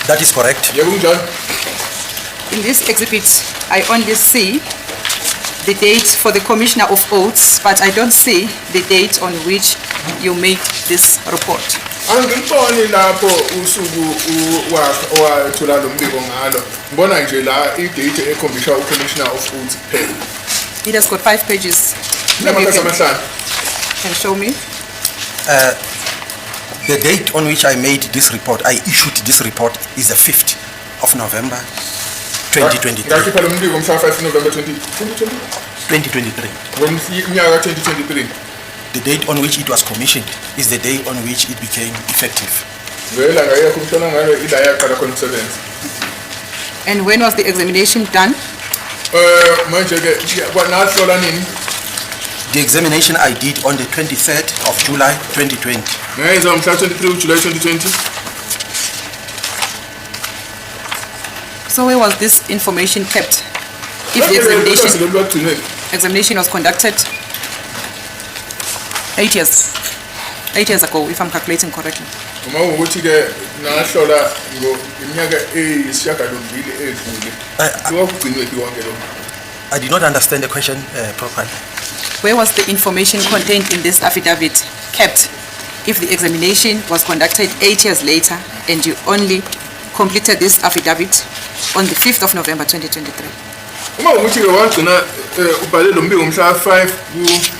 That is correct. In this exhibit, I only see the date for the Commissioner of Oaths, but I don't see the date on which you made this report. Angiboni lapho usuku wathola lo mbiko ngalo. Ngibona nje la idate ekhombisa uCommissioner of Oaths kuphela. It has got 5 pages. Maybe you can show me. The date on which I made this report, I issued this report, is the 5th of November 2023. Ngakipha lo mbiko mhla 5 November 2023. 2023. Ngonyaka 2023. The date on which it was commissioned is the day on which it became effective. And when was the examination done? The examination I did on the 23rd of July 2020. 23 July 2020. So where was this information kept? If the examination was conducted 8 years ago, if I'm calculating correctly. I did not understand the question properly. Where was the information contained in this affidavit kept if the examination was conducted 8 years later and you only completed this affidavit on the 5th of November 2023? Uma ukuthi ke wagcina ubhale lo mbiko mhla 5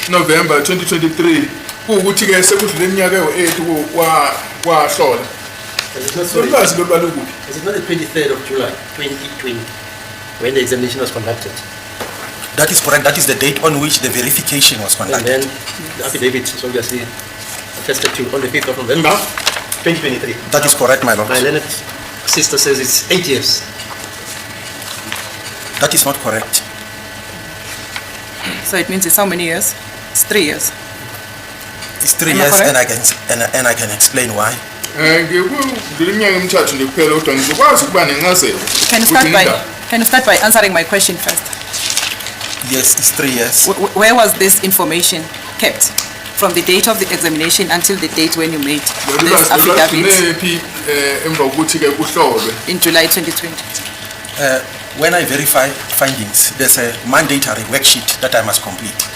November 2023 ukuthi ke sekudlule iminyaka ewu8 wahlola. Is it not the 23rd of July 2020 when the examination was conducted? That is correct. That is the date on which the verification was conducted. And then the affidavit is obviously attested to on the 5th of November 2023. That is correct, my lord. My learned sister says it's 8 years. That is not correct. So it means it's how many years? It's 3 years. It's 3 years, and I can explain why. Can you start by answering my question first? Yes, it's 3 years. Where was this information kept from the date of the examination until the date when you made this affidavit in July 2020? When I verify findings, there's a mandatory worksheet that I must complete.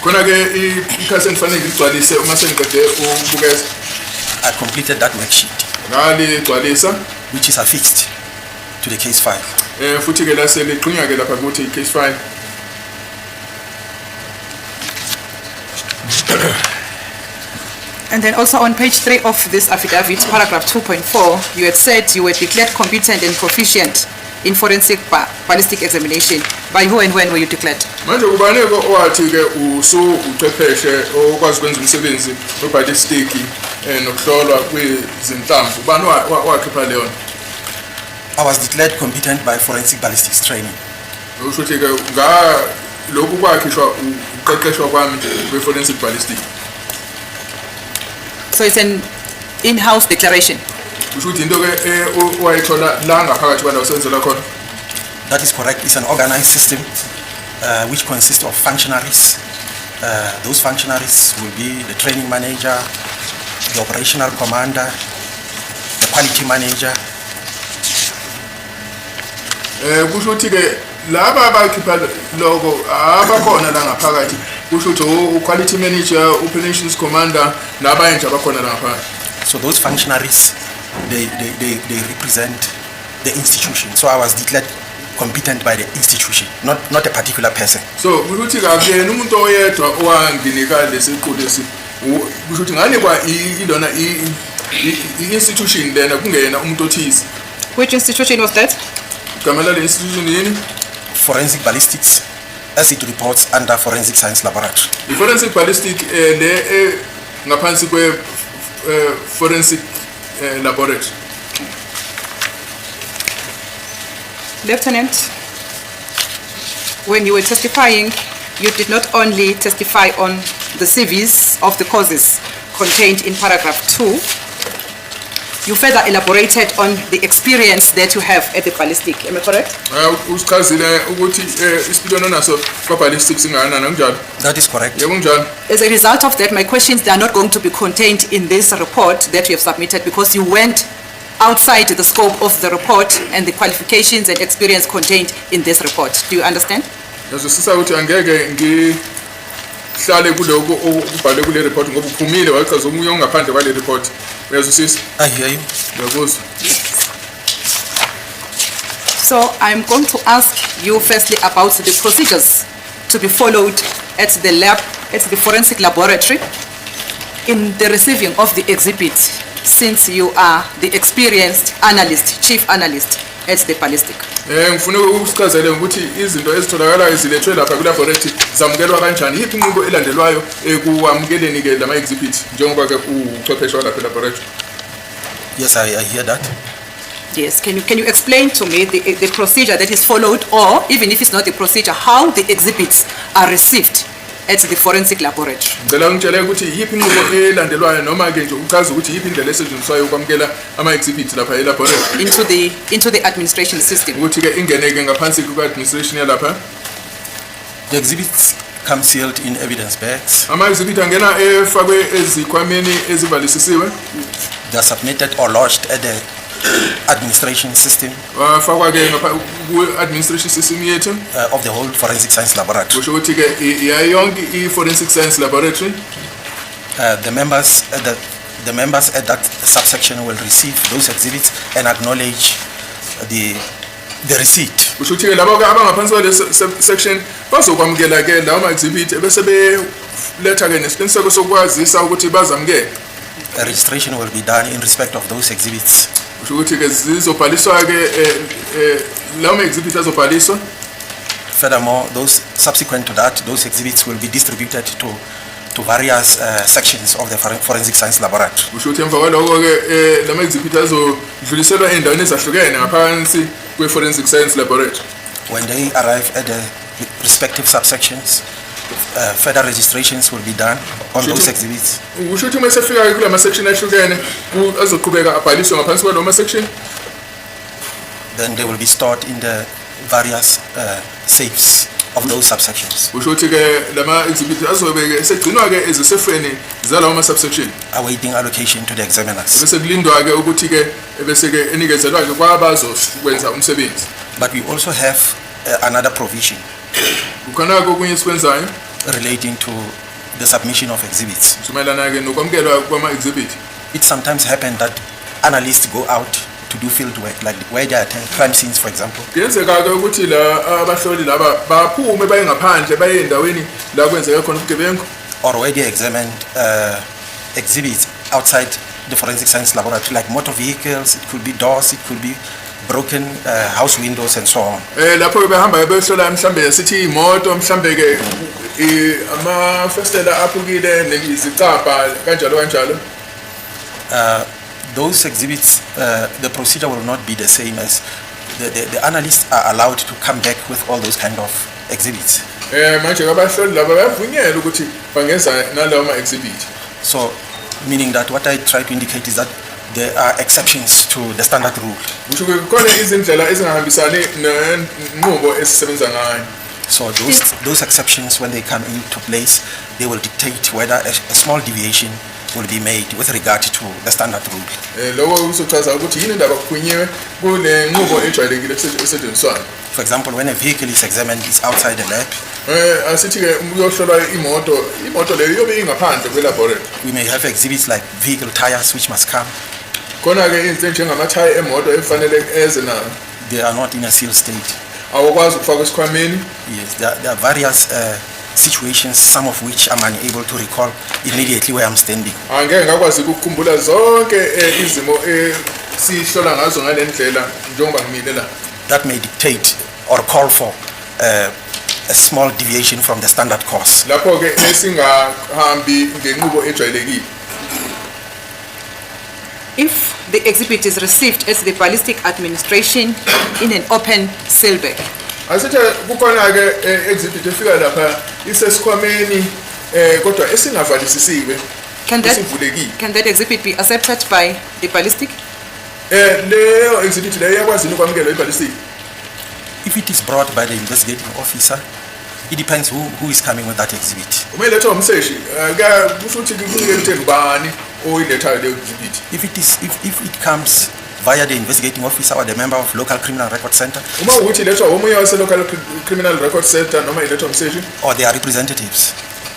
I completed that worksheet, which is affixed to the case file. And then also on page 3 of this affidavit, paragraph 2.4, you had said you were declared competent and proficient in forensic ballistic examination. By who and when were you declared? Manje kubaneke owathi ke ucepheshe okwazi ukwenza umsebenzi weballistic nokuhlolwa kwezinhlamvu. Ubani wakhipha leyo? I was declared competent by forensic ballistics training. Usho ukuthi ke lokhu kwakhishwa uqeqeshwa kwami kwe-forensic ballistic. So it's an in-house declaration. That is correct. It's an organized system which consists of functionaries. Those functionaries will be the training manager, the operational commander, the quality manager. Laba abakhipha logo abakhona la ngaphakathi kusho ukuthi quality manager, operations commander nabanye nje abakhona la ngaphakathi. So those functionaries they represent the institution. So I was declared competent by the institution, not a particular person. So ukuthi akuyena umuntu oyedwa owanginika lesiqu lesi kusho ukuthi ngane kwa ilona institution lena kungena umuntu othize. Which institution was that? Gamela le institution yini? Forensic ballistics, as it reports under forensic science laboratory. The forensic ballistic le ngaphansi kwe forensic laboratory. Lieutenant, when you were testifying, you did not only testify on the CVs of the causes contained in paragraph 2, you further elaborated on the experience that you have at the ballistic. Am I correct? That is correct. As a result of that, my questions, they are not going to be contained in this report that you have submitted because you went outside the scope of the report and the qualifications and experience contained in this report. Do you understand? Yazwisisa ukuthi angeke ngihlale kuloko okubhalwe kule report ngoba uphumile wachaza omunye ongaphandle kwale report. Uyazwisisa? I hear you. Ngiyakuzwa. So I'm going to ask you firstly about the procedures to be followed at the lab, at the forensic laboratory in the receiving of the exhibit, since you are the experienced analyst, chief analyst at the ballistic. Ngifuna ukusichazele ukuthi izinto ezitholakala ezilethwe lapha ku laboratory zamukelwa kanjani yiphi inqubo elandelwayo ekuwamukeleni ke lama exhibits njengoba ke uchwepheshe lapha laboratory. Yes, I hear that. Yes, can you explain to me the procedure that is followed, or even if it's not the procedure, how the exhibits are received at the forensic laboratory? Ngicela ungitshele ukuthi yiphi inqubo elandelwayo noma ke nje uchaza ukuthi yiphi indlela esetshenziswayo ukwamukela ama exhibits lapha elaboratory Into the administration system. ukuthi ke ingene ke ngaphansi ku administration yalapha. The exhibits come sealed in evidence bags. Ama exhibit angena efakwe ezikhwameni ezivalisisiwe. They are submitted or lodged at the administration system Wafakwa ke ngapha ku administration system yethu of the whole forensic science laboratory. kusho ukuthi ke yonke i forensic science laboratory. The members at that subsection will receive those exhibits and acknowledge the receipt. Kusho ukuthi ke labo ke abangaphansi kwale section bazokwamukela ke lawo ma exhibit bese be letha ke nesiqiniseko sokwazisa ukuthi bazamukele. A registration will be done in respect of those exhibits. Kusho ukuthi ke zizobhaliswa ke lawo ma exhibit azobhaliswa. Furthermore, those subsequent to that, those exhibits will be distributed to various sections of the forensic science laboratory. Kusho ukuthi emva kwaloko ke lama exhibit azodluliselwa endaweni ezahlukene ngaphansi kwe forensic science laboratory. When they arrive at the respective subsections, further registrations will be done on those exhibits. Kusho ukuthi mase fika kula ma section ahlukene azoqhubeka abhaliswe ngaphansi kwalawo ma section. Then they will be stored in the various safes of those subsections, Kusho ukuthi ke lama exhibit azobeke esegcinwa ke ezisefeni zalawo ma subsection. awaiting allocation to the examiners. Bese kulindwa ke ukuthi ke bese ke enikezelwa ke kwabazo kwenza umsebenzi. But we also have another provision Kukhona okunye esikwenzayo relating to the submission of exhibits. sumayelana ke nokwamukelwa kwama exhibit. It sometimes happens that analysts go out to do field work, like where they attend crime scenes, for example, Kuyenzeka ke ukuthi la abahloli laba baphume baye ngaphandle baye endaweni la kwenzeka khona ubugebengu or where they examined exhibits outside the forensic science laboratory, like motor vehicles, it could be doors, it could be broken house windows and so on. lapho ke behamba behlola mhlambe sithi imoto mhlambe ke ama festela aphukile nezicapha kanjalo kanjalo. Those exhibits, the procedure will not be the same as the analysts are allowed to come back with all those kind of exhibits. Manje abahloli laba bayavunyelwa ukuthi bangeza nalawo ma exhibit. So, meaning that what I try to indicate is that there are exceptions to the standard rule. Kusho ke khona izindlela ezingahambisani nenqubo esisebenza ngayo. So those exceptions, when they come into place, they will dictate whether a small deviation will be made with regard to the standard rule. Lokho kuzochaza ukuthi yini indaba kukhunyiwe kule nqubo ejwayelekile esetshenziswayo. For example, when a vehicle is examined, it's outside the lab. Asithi ke uyohlolwa imoto leyo yobe ingaphandle kwe laboratory. We may have exhibits like vehicle tires which must come. Khona ke izinto njengamathaya emoto efanele eze nayo. They are not in a sealed state. Awukwazi ukufaka esikhwameni. Yes, there are various situations, some of which I'm unable to recall immediately where I'm standing. Angeke ngakwazi ukukhumbula zonke izimo sihlola ngazo ngalendlela njengoba ngimile la. That may dictate or call for a small deviation from the standard course. Lapho ke esingahambi ngenqubo ejwayelekile. If the exhibit is received at the ballistic administration in an open seal bag, Asithi kukhona ke exhibit efika lapha isesikhwameni kodwa esingavalisisiwe. can Esivulekile. that exhibit be accepted by the ballistic? Leyo exhibit leyo iyakwazi ukwamukelwa iballistic. If it is brought by the investigating officer, it depends who is coming with that exhibit. Umeletha umseshi kusho ukuthi kunikele ubani oyilethayo leyo exhibit. If it comes via the investigating officer or the member of local criminal record center uma ukuthi ilethwa omunye wase-local criminal record center noma ilethwa umseshi or their representatives,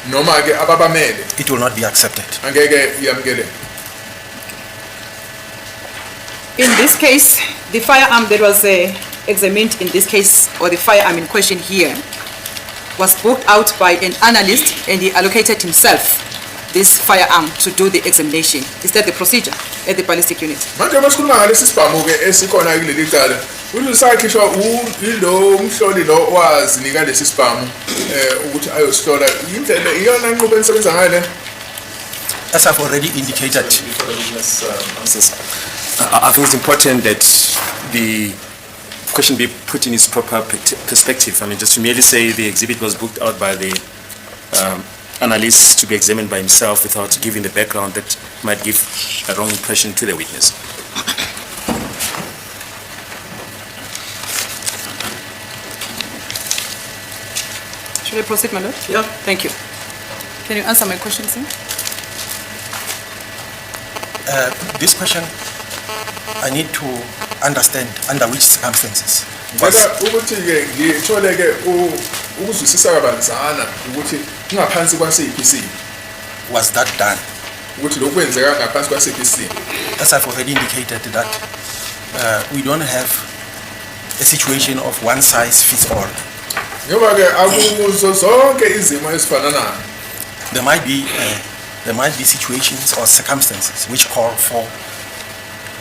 noma-ke ababamele it will not be accepted. angeke iyamukeleke. In this case, the firearm that was examined in this case, or the firearm in question here, was booked out by an analyst and he allocated himself this firearm to do the examination. Is that the procedure at the ballistic unit? Manje masikhuluma ngalesi sibhamu-ke esikhona kuleli cala ukuthi sakhishwa yilo umhloli lo wazinika lesi sibhamu ukuthi ayosihlola indlela iyona nqubo enisebenza ngayo le. As I've already indicated, I think it's important that the question be put in its proper perspective. I mean, just to merely say the exhibit was booked out by the analyst to be examined by himself without giving the background, that might give a wrong impression to the witness. Should I proceed, my lord? Yeah. Thank you. Can you answer my question, sir? this question, I need to understand under which circumstances. Kodwa ukuthi-ke ngithole-ke ukuzwisisa kabanzana ukuthi ngaphansi kwasiphi isimo Was that done? ukuthi lokhu kwenzeka ngaphansi kwasiphi isimo. As I've already indicated that we don't have a situation of one size fits all. Ngoba-ke akuzo zonke izimo ezifananayo. There might be situations or circumstances which call for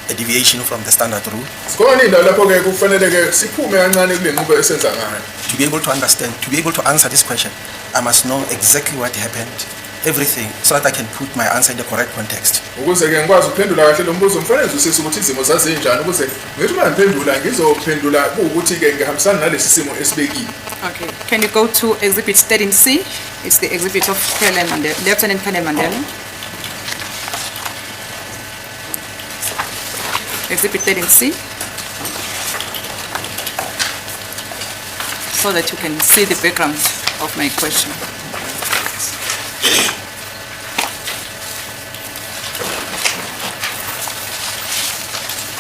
a deviation from the standard rule. Sikhona indawo lapho-ke kufanele-ke siphume kancane kule nqubo esenza ngayo. To be able to understand, to be able to answer this question, I must know exactly what happened, everything, so that I can put my answer in the correct context. Ukuze-ke ngikwazi ukuphendula kahle lo mbuzo kufanele ngizwisise ukuthi izimo zazinjani ukuze ngithi uma ngiphendula ngizophendula kuwukuthi-ke ngihambisana nalesi simo esibekiwe. Okay. Can you go to Exhibit 13C? It's the exhibit of Colonel Mandela, Lieutenant Colonel Mandela. Exhibit 13C. So that you can see the background of my question.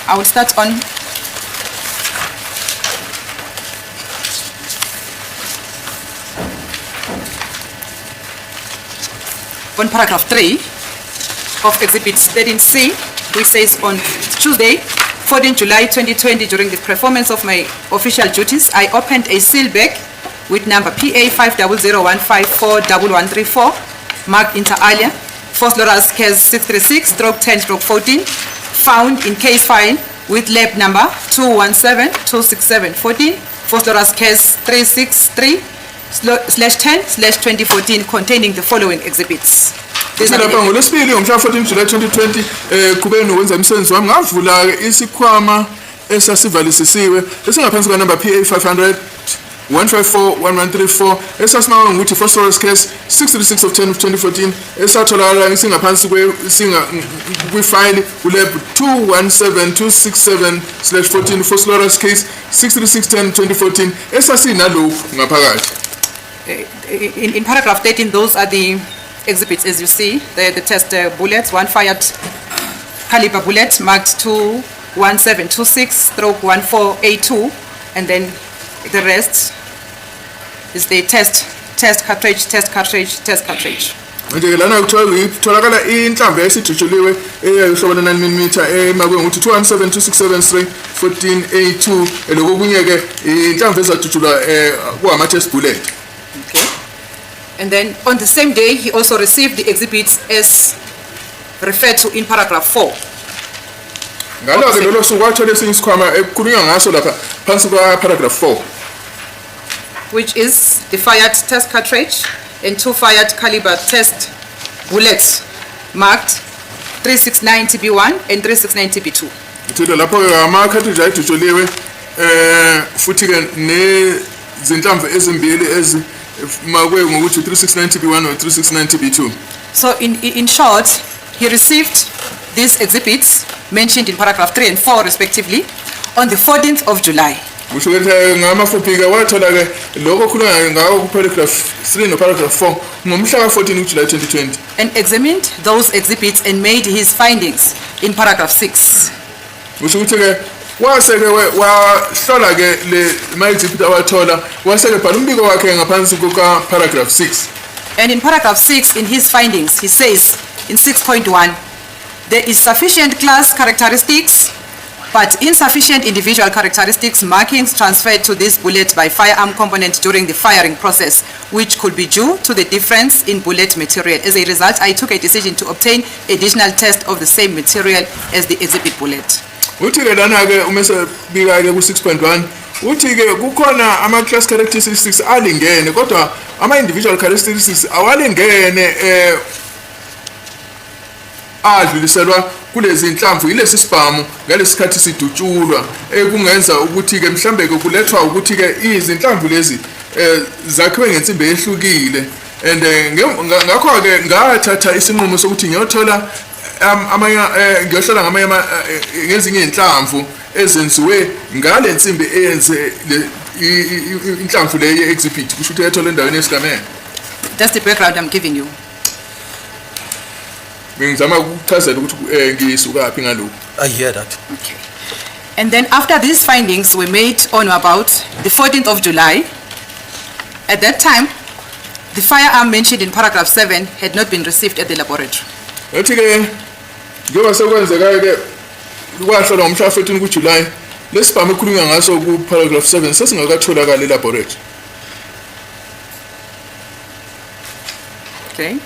I will start on paragraph 3 of Exhibit 13C, which says, on Tuesday, 14 July 2020, during the performance of my official duties, I opened a seal bag with number PA 500154134, marked inter alia, Phosphorus case 636/10/14, found in case file with lab number 217-26714, Phosphorus case 363/10/2014, containing the following exhibits. These are Lapha the- ngolesibili ngomhla 14 July 2020 kube nokwenza umsebenzi wami ngavula-ke isikhwama esasivalisisiwe esingaphansi kwanumber PA 500-154-1134 esasinawo ngokuthi phosphorus case 636/10/2014 esatholakala isingaphansi kwifayili kulab 217-267/14 phosphorus case 636/10/2014 esasinalokhu ngaphakathi. in paragraph 13, those are the exhibits as you see. The test bullets, one fired caliber bullet marked 21726/14A2, and then the rest is the test cartridge. Manje lana kutholakala inhlamvu esijutshuliwe eyohlobo le-9mm emakwe ngokuthi 217-267/14A2 lokunye-ke inhlamvu ezajutshulwa kuwama-test bullet. Okay. And then on the same day, he also received the exhibits as referred to in paragraph 4. Ngalo-ke lolo suku wathola esinye isikhwama ekukhulunywa ngaso lapha phansi kwa-paragraph 4, which is the fired test cartridge and two fired caliber test bullets marked 369TB1 and 369TB2. uthile lapho-ke ama-cartridge ayijutshuliwe futhi-ke nezinhlamvu ezimbili ezimakwe ngokuthi 369TB1 or 369TB2. So in short, he received these exhibits mentioned in paragraph 3 and 4 respectively on the 14th of July. Kusho ukuthi ngamafuphi-ke wathola-ke lokho okhulunywa ngawo ku-paragraph 3 no-paragraph 4 ngomhla ka-14 July 2020. And examined those exhibits and made his findings in paragraph 6. Usho ukuthi ke waseke wahlola ke le ma-exhibit awathola waseke bhala umbiko wakhe ngaphansi kuka paragraph 6. And in paragraph 6, in his findings, he says in 6.1, there is sufficient class characteristics, but insufficient individual characteristics markings transferred to this bullet by firearm component during the firing process, which could be due to the difference in bullet material. As a result, I took a decision to obtain additional test of the same material as the exhibit bullet. Uthi ke lana ke umese bika ke ku 6.1 uthi ke kukhona ama class characteristics alingene kodwa ama individual characteristics awalingene adluliselwa kulezi inhlamvu ilesi sibhamu ngalesikhathi sidutshulwa kungenza ukuthi ke mhlambe ke kulethwa ukuthi ke izinhlamvu lezi zakhiwe ngensimbi ehlukile and ngakho ke ngathatha isinqumo sokuthi ngiyothola amanye ngiyohlola ngamanye ngezinye inhlamvu ezenziwe ngale nsimbi eyenze inhlamvu le ye-exhibit kusho ukuthi yathola endaweni yesigameko. That's the background I'm giving you. Ngizama ukuchazela ukuthi ngisukaphi ngalokho. I hear that. Okay. And then after these findings were made on or about the 14th of July, at that time, the firearm mentioned in paragraph 7 had not been received at the laboratory. Yathi ke njengoba sekwenzeka ke kwahlolwa ngomhla 14 kuJuly lesibhamu ekhulunywa ngaso ku paragraph 7 sesingakatholakala elaboratory. Okay.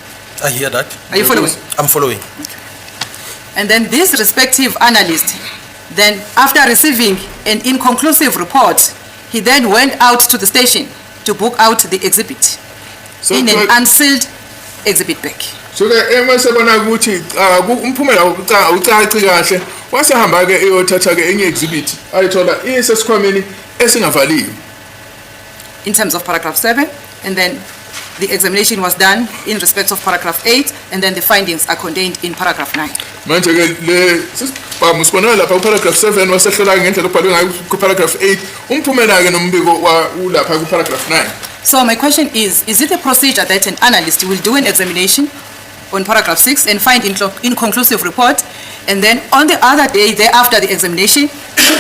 I hear that. Are you following? I'm following. And then this respective analyst, then after receiving an inconclusive report, he then went out to the station to book out the exhibit in an unsealed exhibit bag. So ke emasebona ukuthi umphumela ucaci kahle wasehamba ke eyothatha ke enye exhibit ayithola isesikhwameni esingavaliwe. In terms of paragraph 7, and then the examination was done in respect of paragraph 8, and then the findings are contained in paragraph 9. Manje ke le sibhamu sibona lapha ku paragraph 7 wasehlola ngendlela obhalwe ngayo ku paragraph 8 umphumela ke nombiko ulapha ku paragraph 9. So my question is it a procedure that an analyst will do an examination on paragraph 6 and find inconclusive report, and then on the other day thereafter the examination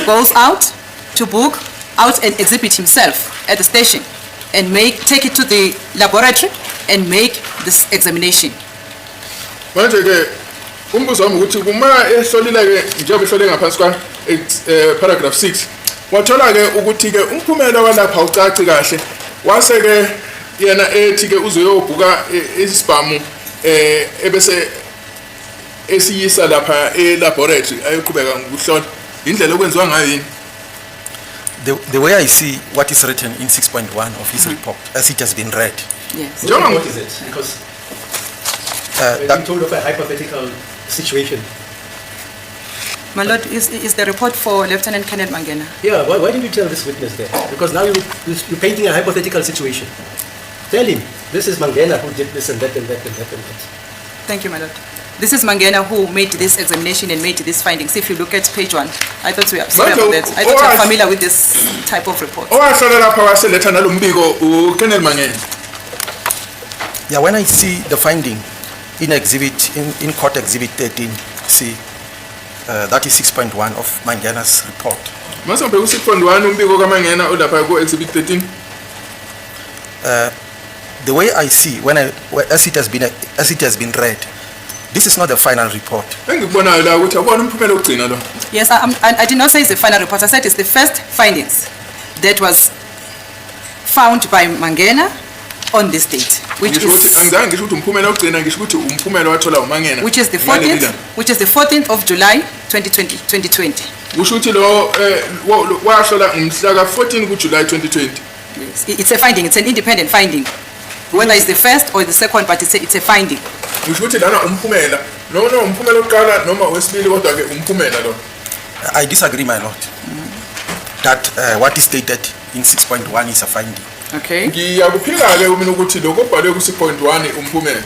goes out to book out an exhibit himself at the station and take it to the laboratory and make this examination? Manje ke umbuzo wami ukuthi kuma ehlolile ke njengoba ehlole ngaphansi kwa paragraph 6 wathola ke ukuthi ke umphumela walapha ucaci kahle wase ke yena ethi ke uzoyobhuka isibhamu ebese esiyisa lapha elaboratory ayoqhubeka ngokuhlola indlela okwenziwa ngayo yini. The way I see what is written in 6.1 of his report, as it has been read, Yes. What is it? Because that you told of a hypothetical situation. My Lord, is the report for Lieutenant Colonel Mangena? Yeah, why didn't you tell this witness there? Because now you're painting a hypothetical situation. Tell him, this is Mangena who did this and that and that and that and that. Thank you, my Lord. This is Mangena who made this examination and made these findings. If you look at page 1, I thought we are sorry about that. I thought you are familiar with this type of report. Owahlola lapha waseletha nalombiko uKolonel Mangena. yeah, when I see the finding in exhibit in court exhibit 13, see that is 6.1 of Mangena's report. Masambe ku 6.1 umbiko kaMangena olapha ku exhibit 13. The way I see as it has been read, this is not the final report. Engikubonayo la ukuthi akubona umphumela ogcina lo. Yes, I did not say it's the final report. I said it's the first findings that was found by Mangena on this date, which is angizange ngisho ukuthi umphumela ogcina ngisho ukuthi umphumela wathola uMangena. which is the 14th of July 2020. Kusho ukuthi lo wahlola umhla ka 14 kuJuly 2020. Yes. It's a finding. It's an independent finding. Whether it's the first or the second, but it's a finding. Kusho ukuthi lana umphumela noma umphumela oqala noma wesibili kodwa ke umphumela lo. I disagree, my lord, that what is stated in 6.1 is a finding. Okay. Ngiyakuphika ke mina ukuthi lokho obhalwe ku 6.1 umphumela.